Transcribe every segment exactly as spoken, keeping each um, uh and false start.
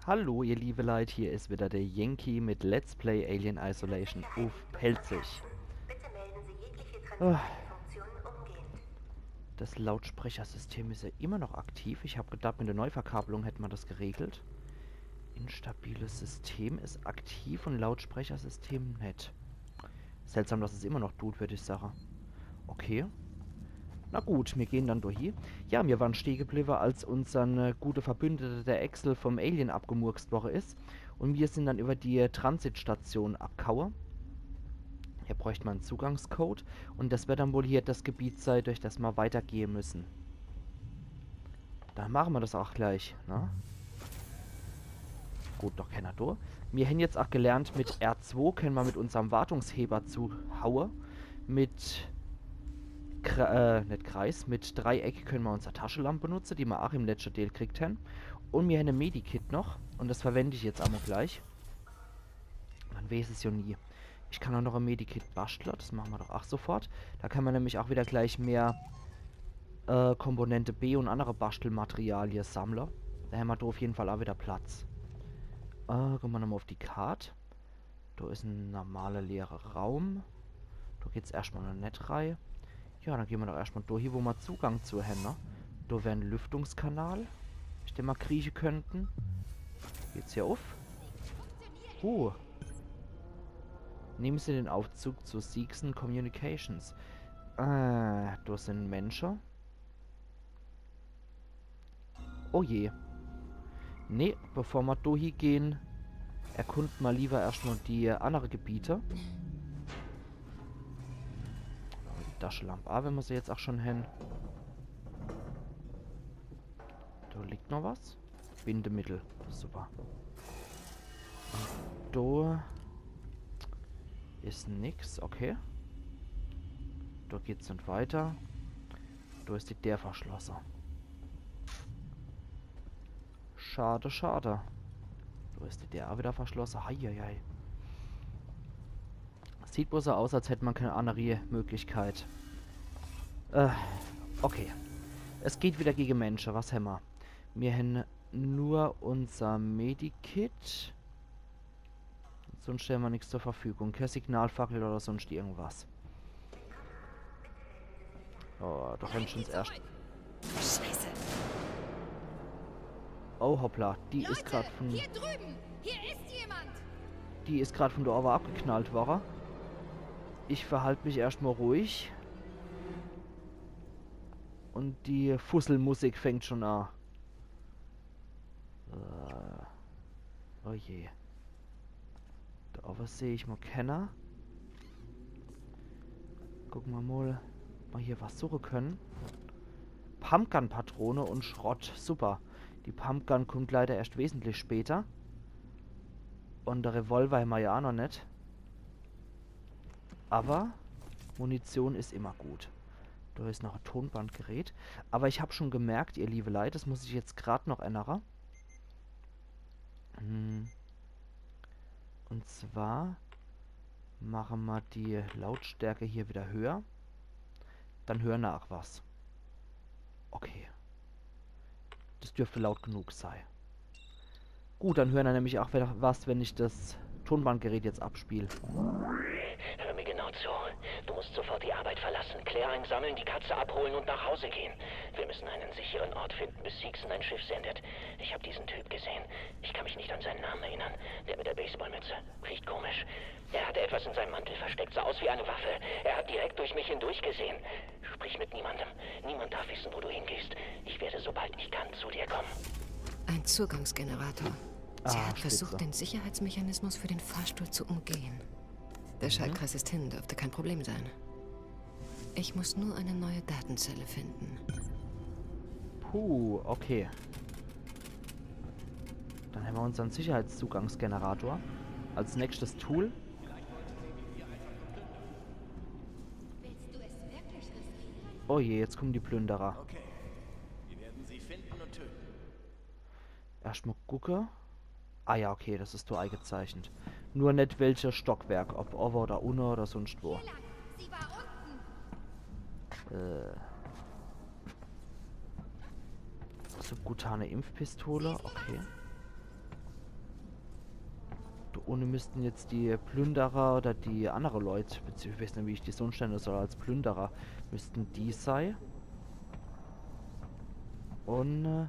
Hallo, ihr liebe Leit, hier is wieder der Yankee mit Let's Play Alien Isolation uff Pälzisch. Ah. Das Lautsprechersystem is ja immer noch aktiv. Ich hab gedacht, mit der Neuverkabelung hätt ma das geregelt. Instabiles System is aktiv und Lautsprechersystem net. Seltsam, dass es immer noch tut, würd ich sage. Okay. Na gut, mir gehen dann durch hie. Ja, mir waren steh gebliwwe, als unsern äh, gute Verbündete, der Axel, vom Alien abgemurkst worre is. Und mir sind dann über die äh, Transitstation abgehaue. Hier bräucht ma en Zugangscode. Und das wird dann wohl hier das Gebiet sei, durch das ma weitergehe müssen. Dann mache ma das auch gleich, ne? Gut, doch kenner do. Mir hän jetzt auch gelernt, mit R zwei könne ma mit unserm Wartungsheber zuhaue. Mit Kre äh, net Kreis, mit Dreieck könne ma unser Taschelamp benutze, die ma auch im letschte Deel kriegt hän. Und mir hän e Medikit noch. Und das verwend ich jetzt emol gleich. Man weeß es jo nie. Ich kann auch noch e Medikit baschtle, das mache ma doch auch sofort. Da kann ma nämlich auch wieder gleich mehr äh, Komponente B und andere Baschtelmaterialie sammle. Da hämmer do auf jeden Fall auch wieder Platz. Äh, gucke ma nochmal auf die Kart. Do is en normaler leerer Raum. Do geht's erschtmal noch net rei. Ja, dann gehn ma doch erschtmal do hie, wo ma Zugang zu hän, ne? Do wär en Lüftungskanal, durch den ma krieche könnten. Geht's hier auf? Uh. Nehmen Sie den Aufzug zu Seegson Communications. Äh, do sind Mensche. Oh je. Nee, bevor ma do hie gehn, erkund ma lieber erschtmal die andere Gebiete. Die Taschelamp, ah, wenn ma se jetzt auch schon hän. Do liegt noch was. Bindemittel. Super. Und do is nix, okay. Do geht's net weiter. Do is die Deer verschlosse. Schade, schade. Do is die Deer auch wieder verschlosse. Heieiei. Sieht wohl so aus, als hätt ma keine andere Möglichkeit. Äh, okay. Es geht wieder gege Mensche. Was hämmer? Mir hän nur unser Medikit. Sonst stelle ma nix zur Verfügung. Keine Signalfackel oder sonst irgendwas. Oh, doch wenn schon's erscht. Scheiße. Oh, hoppla. Die is grad von, hier drüben! Hier ist jemand! Die is grad von do owwe abgeknallt worre. Ich verhalt mich erschtmal ruhig. Und die Fusselmusik fängt schon an. Äh, oh je. Do owwe seh ich mal kenner. Gucke ma mal, ob ma hier was suche können. Pumpgun-Patrone und Schrott. Super. Die Pumpgun kommt leider erscht wesentlich später. Und der Revolver hämmer ja auch noch net. Aber Munition is immer gut. Do is noch e Tonbandgerät. Aber ich hab schon gemerkt, ihr liebe Leit, das muss ich jetzt grad noch ännere. Hm. Und zwar mache ma die Lautstärke hier wieder höher. Dann höre ma auch was. Okay. Das dürfte laut genug sei. Gut, dann höre ma nämlich auch wieder was, wenn ich das Tonbandgerät jetzt abspiel. Hör mir genau zu. Du musst sofort die Arbeit verlassen. Claire einsammeln, die Katze abholen und nach Hause gehen. Wir müssen einen sicheren Ort finden, bis Seegson ein Schiff sendet. Ich hab diesen Typ gesehen. Ich kann mich nicht an seinen Namen erinnern. Der mit der Baseballmütze. Riecht komisch. Er hatte etwas in seinem Mantel versteckt. Sah aus wie eine Waffe. Er hat direkt durch mich hindurchgesehen. Sprich mit niemandem. Niemand darf wissen, wo du hingehst. Ich werde, sobald ich kann, zu dir kommen. Ein Zugangsgenerator. Sie Ah, hat versucht, Spitze. Den Sicherheitsmechanismus für den Fahrstuhl zu umgehen. Der Mhm. Schaltkreis ist hin, dürfte kein Problem sein. Ich muss nur eine neue Datenzelle finden. Puh, okay. Dann hämmer unsern Sicherheitszugangsgenerator als nächstes Tool. Oh je, jetzt kommen die Plünderer. Okay. Wir werden sie finden und töten. Erscht mal gucke. Ah ja, okay, das is do eigezeichnet. Nur net welche Stockwerk, ob owwe oder unne oder sonst wo. Hier lang. Sie war unten. Äh. Subkutane Impfpistole, okay. Un müssten jetzt die Plünderer oder die annere Leut, beziehungsweise, ich weeß net, wie ich die sonst nenne soll, als Plünderer, müssten die sei. Un, äh,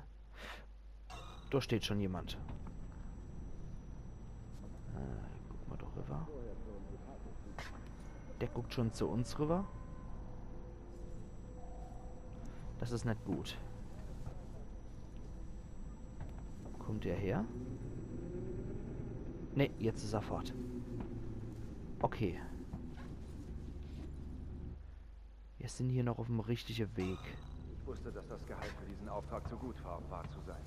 do steht schon jemand. Äh, guck ma doch rüber. Der guckt schon zu uns rüber. Das is net gut. Kommt der her? Ne, jetzt is er fort. Okay. Wir sind hier noch auf dem richtigen Weg. Ich wusste, dass das Gehalt für diesen Auftrag zu gut war, um wahr zu sein.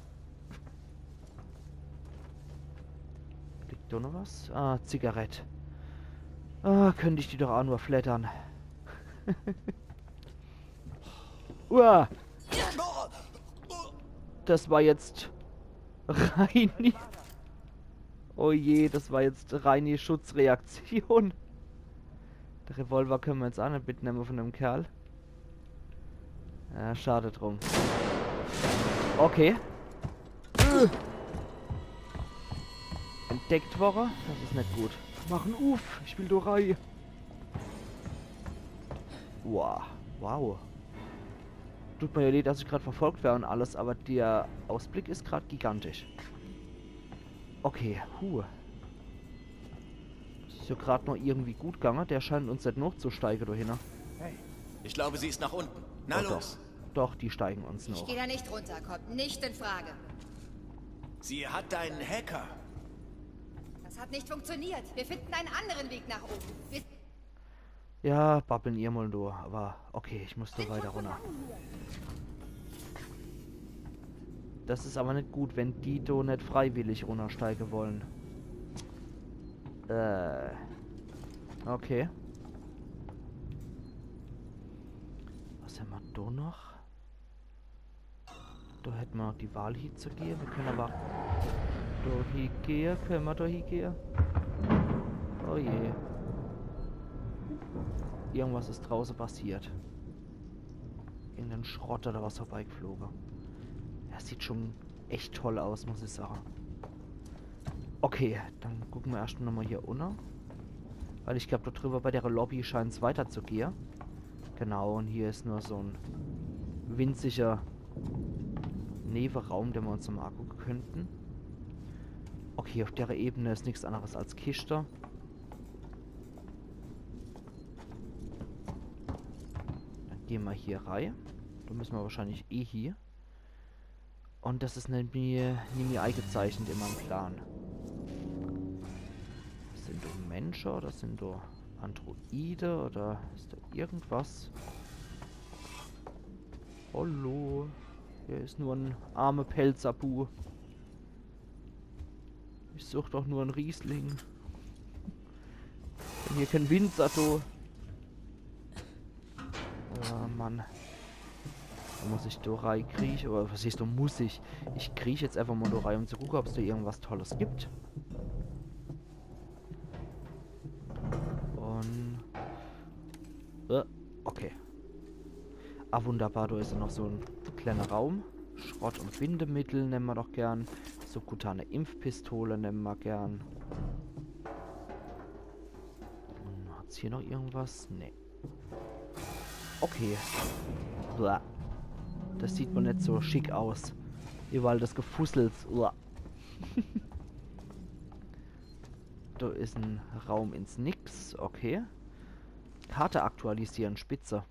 Liegt da noch was? Ah, Zigarett. Ah, könnte ich die doch auch nur flattern. Uah. Das war jetzt rein. Oh je, das war jetzt reine Schutzreaktion. De Revolver könne ma jetzt auch net mitnemme von dem Kerl. Ja, schade drum. Okay. Entdeckt worre. Das is net gut. Mach en uff, ich will do rei. Wow. Wow. Tut mir ja leid, dass ich grad verfolgt werde und alles, aber der Ausblick is grad gigantisch. Okay, huh. Is ja grad noch irgendwie gut gange. Der scheint uns net nochzusteige, do hinne. Ich glaube, sie ist nach unten. Na Oh, doch. Los. Doch, die steigen uns Ich noch. Gehe da nicht runter, kommt nicht in Frage. Sie hat einen Hacker. Das hat nicht funktioniert. Wir finden einen anderen Weg nach oben. Wir Ja, babbeln ihr mal nur, aber okay, ich muss da weiter runter. Das is aber net gut, wenn die do net freiwillig runtersteige wollen. Äh. Okay. Was hämmer do noch? Do hätte ma noch die Wahl hiezugehe. Wir könne aber do hiegehe. Könne ma do hiegehe? Oh je. Irgendwas is drauße passiert. Irgendein Schrott oder was vorbeigefloge. Das sieht schon echt toll aus, muss ich sagen. Okay, dann gucke ma erscht nochmal hier unne. Weil ich glaub, do drüber bei der Lobby scheint's weiterzugehe. Genau, und hier is nur so en winziger Neweraum, den ma uns nochmal angucke könnten. Okay, auf der Ebene is nix anderes als Kischte. Dann gehe ma hier rei. Do müsse ma wahrscheinlich eh hier. Und das is nämlich, nämlich eingezeichnet in meinem Plan. Sind do Menschen oder sind do Androide oder is do irgendwas? Hallo. Hier is nur en arme Pälzerbu. Ich such doch nur en Riesling. Wenn hier kein Winzer do. Oh Mann. Do muss ich do rei krieche, oder was heißt, do muss ich? Ich kriech jetzt einfach mal do rei, um zu gucke, ob's do irgendwas Tolles gibt. Und... Äh, okay. Ah, wunderbar, do is ja noch so en kleiner Raum. Schrott- und Bindemittel nemme ma doch gern. Subkutane Impfpistole nemme ma gern. Hm, hat's hier noch irgendwas? Nee. Okay. Blah. Das sieht ma net so schick aus. Überall das Gefussels. Uah. Do is en Raum ins Nix. Okay. Karte aktualisieren, spitze.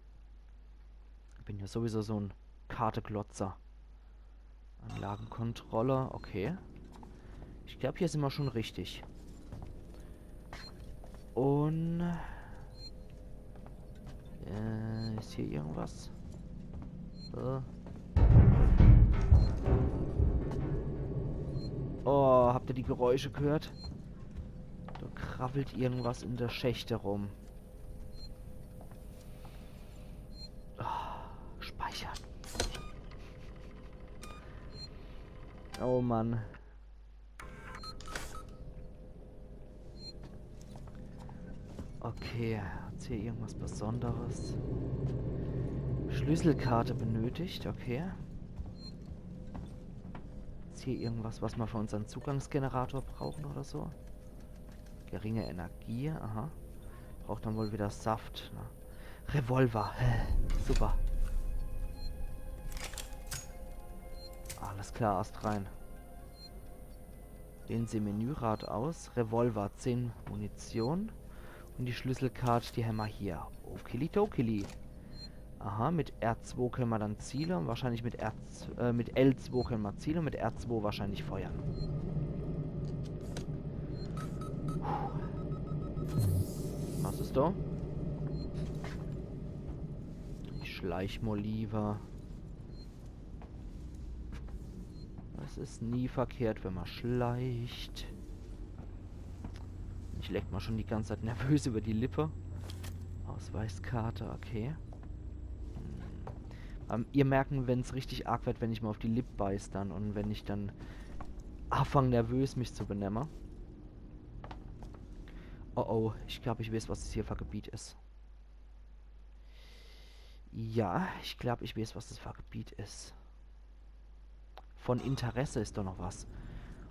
Ich bin ja sowieso so en Karteklotzer. Anlagenkontrolle, okay. Ich glaub, hier sind wir schon richtig. Und... Äh, ist hier irgendwas? Äh. Oh, habt ihr die Geräusche gehört? Da krabbelt irgendwas in der Schächte rum. Oh, speichern. Oh Mann. Okay, hat's hier irgendwas Besonderes? Schlüsselkarte benötigt, okay. Ist hier irgendwas, was wir für unseren Zugangsgenerator brauchen oder so? Geringe Energie, aha. Braucht dann wohl wieder Saft, ne? Revolver, hä, super. Alles klar, Ast rein. Wählen Sie Menürad aus. Revolver, zehn Munition. Und die Schlüsselkarte, die hämmer hier. Okilitokili. Aha, mit R zwei können wir dann zielen und wahrscheinlich mit R zwei, äh, mit L zwei können wir zielen und mit R zwei wahrscheinlich feuern. Was ist da? Ich schleich mal lieber. Es ist nie verkehrt, wenn man schleicht. Ich leck mal schon die ganze Zeit nervös über die Lippe. Ausweiskarte, okay. Hm. Ähm, ihr merken, wenn's richtig arg wird, wenn ich mal auf die Lipp beiß dann und wenn ich dann anfang nervös mich zu benehmen. Oh oh, ich glaub, ich weiß, was das hier für Gebiet ist. Ja, ich glaub, ich weiß, was das für Gebiet ist. Von Interesse ist doch noch was.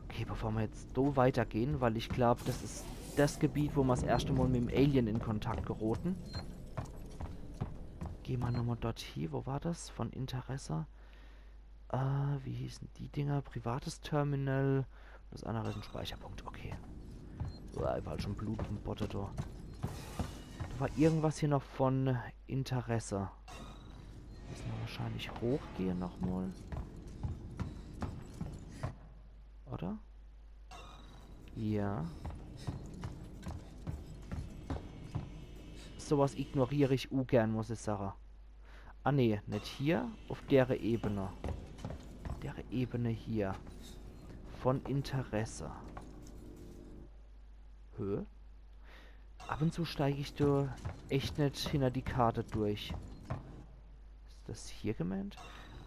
Okay, bevor wir jetzt so weitergehen, weil ich glaub, das ist das Gebiet, wo wir das erste Mal mit dem Alien in Kontakt geroten. Gehen wir nochmal dort hier. Wo war das? Von Interesse. Äh, wie hießen die Dinger? Privates Terminal. Das andere ist ein Speicherpunkt. Okay. Uah, ich war halt schon Blut und Botte da. Da war irgendwas hier noch von Interesse. Müssen wir wahrscheinlich hochgehen nochmal. Oder? Ja. Sowas ignoriere ich ungern, muss ich sagen. Ah nee, nicht hier. Auf der Ebene. Auf der Ebene hier. Von Interesse. Hä? Ab und zu steige ich da echt nicht hinter die Karte durch. Ist das hier gemeint?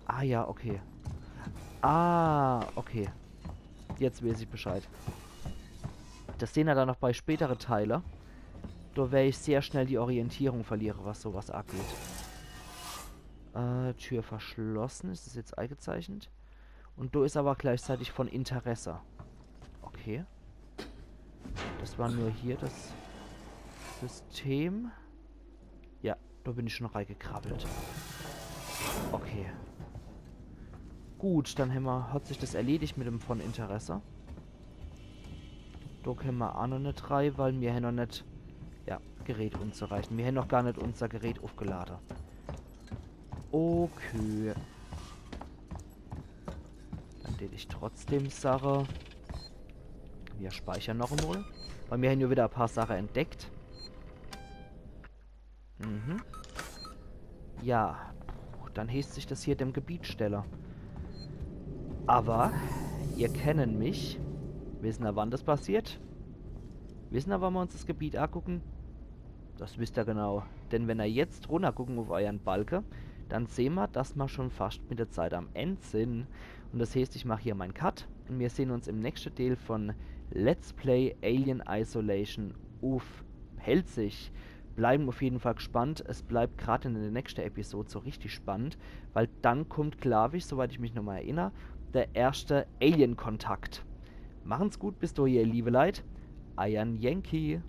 Ah ja, okay. Ah, okay. Jetzt weiß ich Bescheid. Das sehen wir dann noch bei spätere Teile. Da werde ich sehr schnell die Orientierung verlieren, was sowas angeht. Äh, Tür verschlossen. Ist das jetzt eingezeichnet? Und da ist aber gleichzeitig von Interesse. Okay. Das war nur hier das System. Ja, da bin ich schon reingekrabbelt. Okay. Gut, dann hämmer, hat sich das erledigt mit dem von Interesse. Da können wir auch noch nicht rein, weil wir haben noch nicht, ja, Gerät unzureichend. Wir haben noch gar nicht unser Gerät aufgeladen. Okay. Dann tät ich trotzdem sagen, wir speichern noch einmal. Weil wir haben ja wieder ein paar Sachen entdeckt. Mhm. Ja, puh, dann heißt sich das hier dem Gebiet stellen. Aber ihr kennen mich. Wissen ihr, wann das passiert? Wissen ihr, wann wir uns das Gebiet angucken? Das wisst ihr genau. Denn wenn ihr jetzt runtergucken auf euren Balke, dann sehen wir, dass wir schon fast mit der Zeit am End sind. Und das heißt, ich mache hier meinen Cut und wir sehen uns im nächsten Teil von Let's Play Alien Isolation auf Pälzisch. Bleiben auf jeden Fall gespannt. Es bleibt gerade in der nächsten Episode so richtig spannend, weil dann kommt, glaube ich, soweit ich mich nochmal erinnere, der erste Alien-Kontakt. Machen's gut, bis dahin, ihr liebe Leute. Euer Yankee.